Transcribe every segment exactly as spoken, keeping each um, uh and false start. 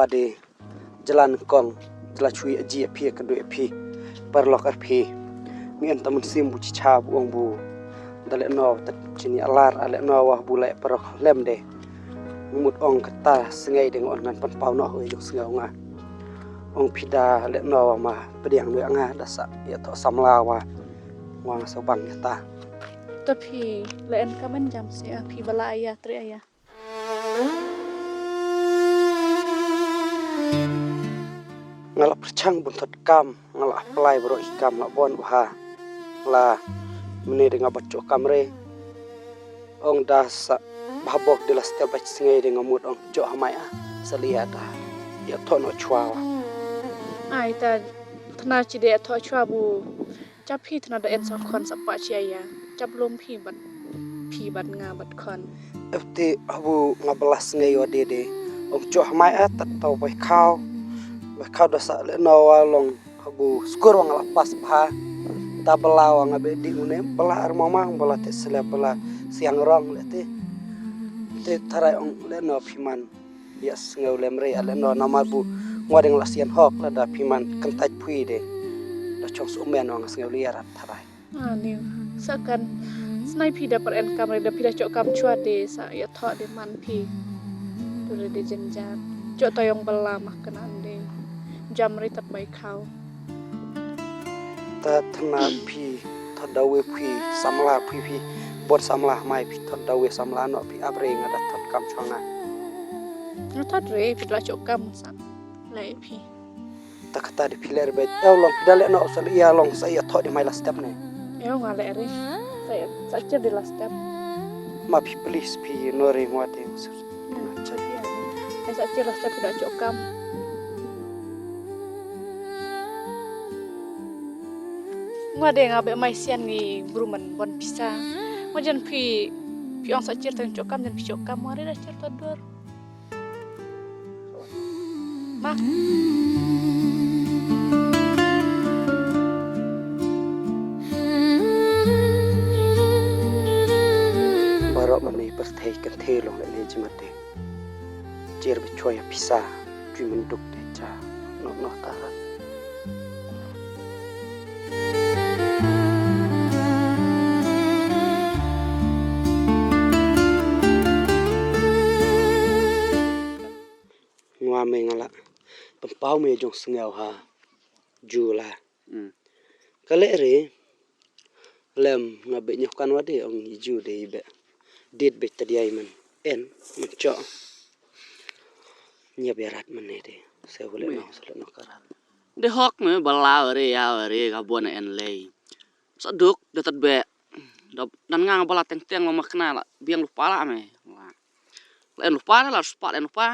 Ade, jlan kong, jlan chui aji aphi, ka doi aphi, paralok arphi. Ngi en ta mynsiem bu chicha bu ong bu. Da leh no, ta chini alar, a leh no, wa bu leh paralok lem de. Ngi mut ong kata, sngai de ngon ngan pan pau no, oi jong sngai nga. Ong phi da leh no, wa ma, pdiang no nga, da sa, ya to samla wa. Wa nga sa bang ya ta. Ta phi, leh en kamen jam si, a phi bala aya, tri aya. Nga la pyrchang bun thot kam, nga la apply baroh i kam la bon bha. La mene de nga bat chok kam re. Ong da sa bha bok de la step bat sngai de nga mut ong chok hamai a. Sa lia da. Ya thon o chwa wa. Ai ta thna chi de thon chwa bu. Chap phi thna da en sa khon sa pa chi aya. Chap lum phi bat phi bat nga bat khon. Efti abu nga bala sngai wa de de. Ong chok hamai a tat tau bai khau. Bai khau da sa leh no wa long abu skur wa nga la pas bha. Ta bala wa nga be di une bala ar mamang bala te selep bala siang rong leh te. Te tharai ong leh no phi man. Ïa sngew lem re, ale no namar bu ngwa ding la sian hok la da phi man kyntait phi de. Da chong su men wa nga sngew liar ap tharai. Ah, ni. Sa kan snai phi da per en kam re da phi da chok kam chwa de sa ïa tho de man phi. Tu re de jenjar. Chok ta yong bala mah kena de. Jam re tat bai khau. Ta thna phi thot da we phi samla phi phi bot samla mai phi thot da we samla no phi ap re nga da thot kam chwa nga. Nga thot re phi la chok kam sa lai phi. Ta kata de phi ler bet ew long phi da le no sa le ïa long sa ïa thot de mai la step ne. Ew nga le re sa ïa sa chir de la step. Ma phi please phi no re ngwa de. Ai sa chir la step phi da chok kam. Ngwa de nga be mai sian ngi bru man bon pisa. Ngwa jan phi phi ong sa chir tang chok kam jan phi chok kam ngwa re da chir ta dur. Ma. Barok mane pyrthei kan thei long le ne jimat de. Chir ba choi pisa, chui menduk de cha, no no tarat. Ngwa me nga la pynpaw me jong sngew ha ju la. Mm. Ka leh re lem nga be nyuh kan wa de ong i ju de i be dit be ta diai man en man cho. Nya be rat man ne de se wale no se no karat. De hok me bala re ya re ka bon en lei. Sa duk de tat be. Dan nga bala teng teng lo makna la biang lupa la me. La en lupa la spa en lupa.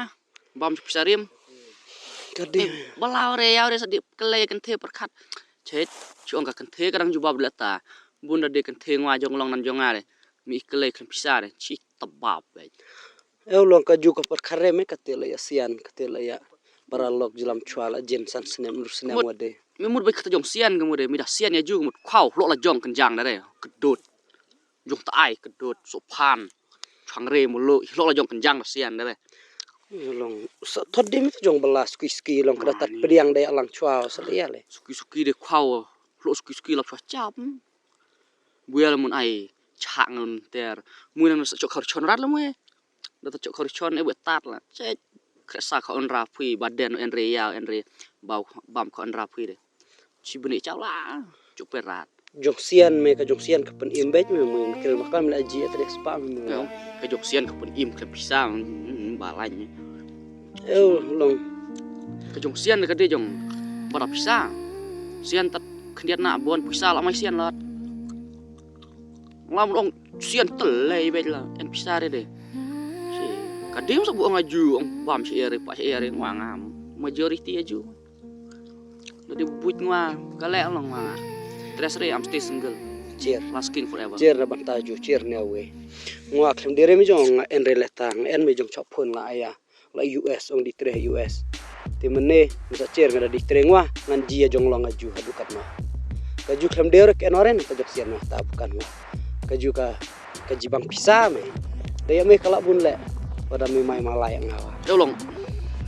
Bam pisa rim. Ka dei. Bala re ya re sa di kele kan the perkat. Chet chuang ka kan the kadang jubab leta. Bun da de kan the ngwa jong long nan jong are. Mi kele kan pisa re chi tabab be. Ew long ka ju ka perkat re me ka te la ya sian ka te la ya. Para lok jilam chwa la jin san snem lu snem wa de. Me mut be kata jong sian ka mut de mi da sian ya ju mut khau lo la jong kan jang da re. Kedut. Jong ta ai kedut so phan. Chang re mu lo lo la jong kan jang da sian da re. Long sa thot dim jong bala suki suki long kada tat pediang da ya lang chwa sa le ya le. Suki suki de khau lo suki suki la chwa chap. Buel mun ai chak ngun ter. Mun nang sa chok khar chon rat la mwe. Da ta chok khar chon e buet tat la. Che kre sa kha on ra phui ba den en re ya en re. Bau bam kha on ra phui de. Chi bni chaw la. Chok pe rat. Jong sian me ka jong sian ka pen im bej me me kre ma kam la ji atre spa me. Ka jong sian ka pen im kre pisa ba lain me. Ew long. Ka jong sian ka de jong ba da pisa. Sian tat khyndiat na bon pisa la mai sian lat. Lam long sian telei bej la en pisa de de. Ka dim sa bu ong aju ong bam si ere pa si ere ngwa ngam majority aju. Dadi buit ngwa ka leh long ngwa. Tres re I'm stay single. Cheer. Lasting forever. Cheer na banta ju cheer ne we. Ngwa khlem dere mi jong nga en re leta nga en mi jong chok phone la aya. La U S ong di tre U S. Te mene masa cheer nga da di tre ngwa ngan ji ya jong long aju hadu kat ma. Ka ju khlem dere ke noren ka jok sian ma ta bukan ngwa. Ka ju ka ka jibang pisa me. Da ya me kala bun le. Pada me mai malai nga wa. Dau long.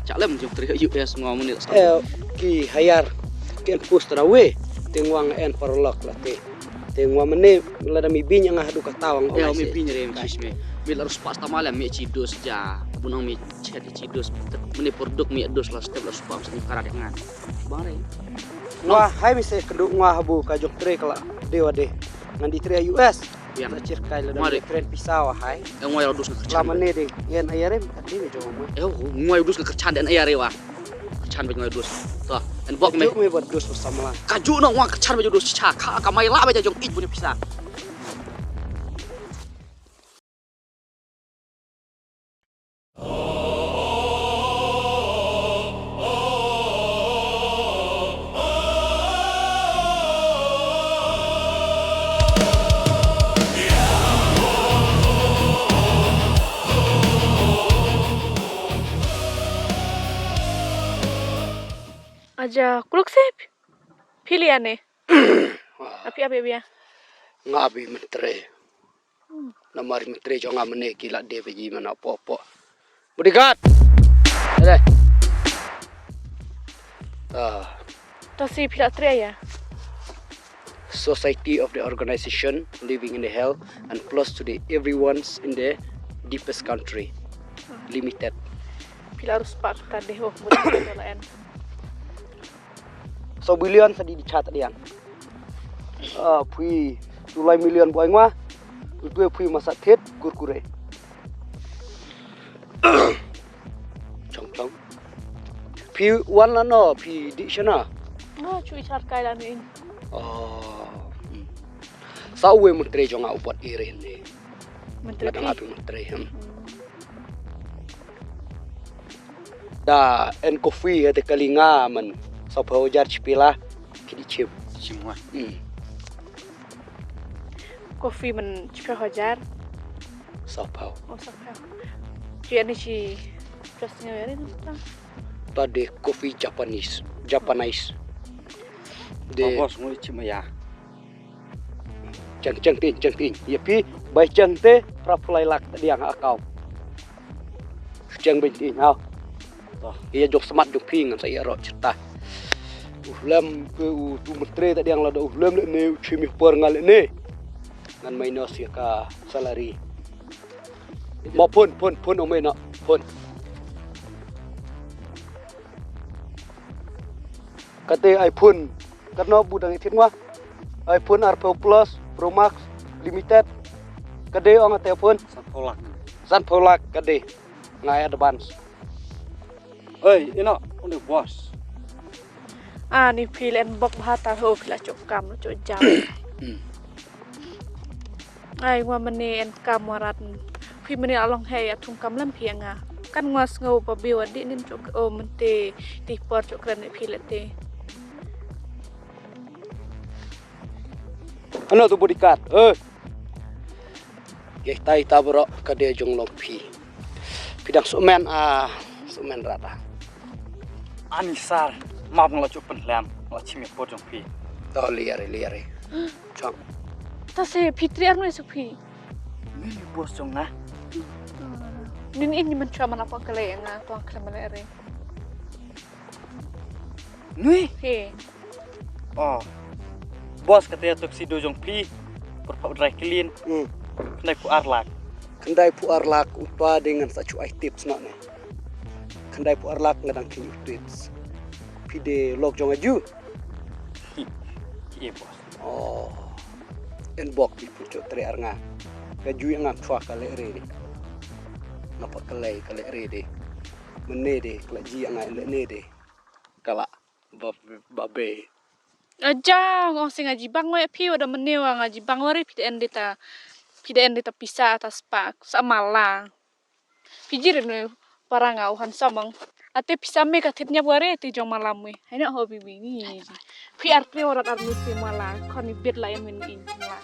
Cha lem jong tre U S ngwa mane. Eh, ki hayar ki en post rawe. Te ngwa nga en paralok la te. Te ngwa mane lada mi bing nga hadu kata wang. Eh, mi bing re mi sis me. Mi la ruspas tama lem mi chi dos ja. Bunang mi chet chi dos. Mane porduk mi dos la step la ruspas ni karat ngan. Bang re. Ngwa hai mi se kendu ngwa habu ka jong tre kala dewa de. Ngan di tre U S. Ïa. Sa chir kai la dang kren pisa wa hai. Eh, ngwa ïa dus ka kyrchan. Lama ne ding. Ïa na ïa rem kat ding jong mo. Eh, ngwa ïa dus ka kyrchan den ïa re wa. Kyrchan ba ngwa ïa dus. To, en bok me. Juk me ba dus ba samla. Ka ju no ngwa kyrchan ba ïa dus cha ka ka mai la ba jong ij bune pisa. Aja, kuluk sip. Pili ane. Api, api, api, ya. Nga bi mentre. Namar mentre jong nga mane ki la de ba ji mana po po. Bodyguard. Ele. Ah. Ta si phi la tre ya. Society of the organization living in the hell and plus to the everyone's in the deepest country. Limited. Phi la ruspak ta de ho. Saw billion sa di di chat diang. Ah, phi tulai million boi ngwa. Utwe phi masa thit kurkure. Chong chong. Phi wan la no, phi di shana. Ah, chui char kai la ni. Oh. Sa uwe mentre jong nga u bot irin ni. Mentre. Ngadang phi? Api mentre hem. Hmm. Da en coffee ha te kali nga man. Saw phew hajar chi pila. Ki di chim. Chim wa. Hmm. Coffee man chi phew hajar. Saw phew. Oh, saw phew. Chi ani chi. Just nga ya ni ta. Ta de coffee Japanese. Japanese. De. Bos ngui chi maya. Chang chang tin chang tin. Ïa phi bai chang te prap lai lak ta diang ha account. Chang bin tin ha. Ïa jong smat jong phi ngan sa ïa ro cerita. U lem ke u tu mentre ta diang la da u lem le ne u chimi por ngal le ne. Ngan minus ïa ka salary. Ma phone phone phone o me na phone. Kate iPhone. Katno bu dang ithit ngwa. iPhone arphew Plus Pro Max Limited. Kade ong ate phone. Sanphew lak. Sanphew lak kade. Ngai advance. Oi, ino, onde boss. Ah, ni phi len bok bha ta ho phi la chok kam chok jam. Ai, wa mane en kam warat. Phi mane along hei athung kam lam phi nga. Kan ngwa sngew ba biwa di nin chok o mente ti por chok kren phi lete. Ano tu bodyguard. Eh. Ye tai ta bro ka de jong long phi. Phi dang sumen a sumen rata. Ani sar map ngla chup pen lem ngla chimi por jong phi. To liare liare. Chong. Ta se phi triar no su phi. Ni ni bos jong na. Ni ni ni man chwa mana pa kale nga tuang kale mana re. Nui. He. Oh. Boss kata ya tuxedo jong phi. Pur pau dry clean. Hmm. Khyndai phew ar lak. Khyndai phew ar lak upa dei ngan sa chu ai tips na ne. Khyndai phew ar lak nga dang kini tips. Phi de lok jong aju. Ki e boss. Oh. En bok phi pur chu tre ar nga. Ka ju nga chwa ka le re de. Nga pa ka le ka le re de. Mene de ka la ji nga le ne de. Kala. Ba, ba be. Aja, ngong sing aji bang wa phi wa da mene wa ngaji bang wa ri phi da en deta. Phi da en deta pisa ta spa sa mala. Phi jir ne para nga u han samang. Ate pisa me ka thit nyap wa re te jong mala mui. Hai na ho bibi ni. Phi ar pre wa rat ar mui te mala. Khon ni bet la en men in mala.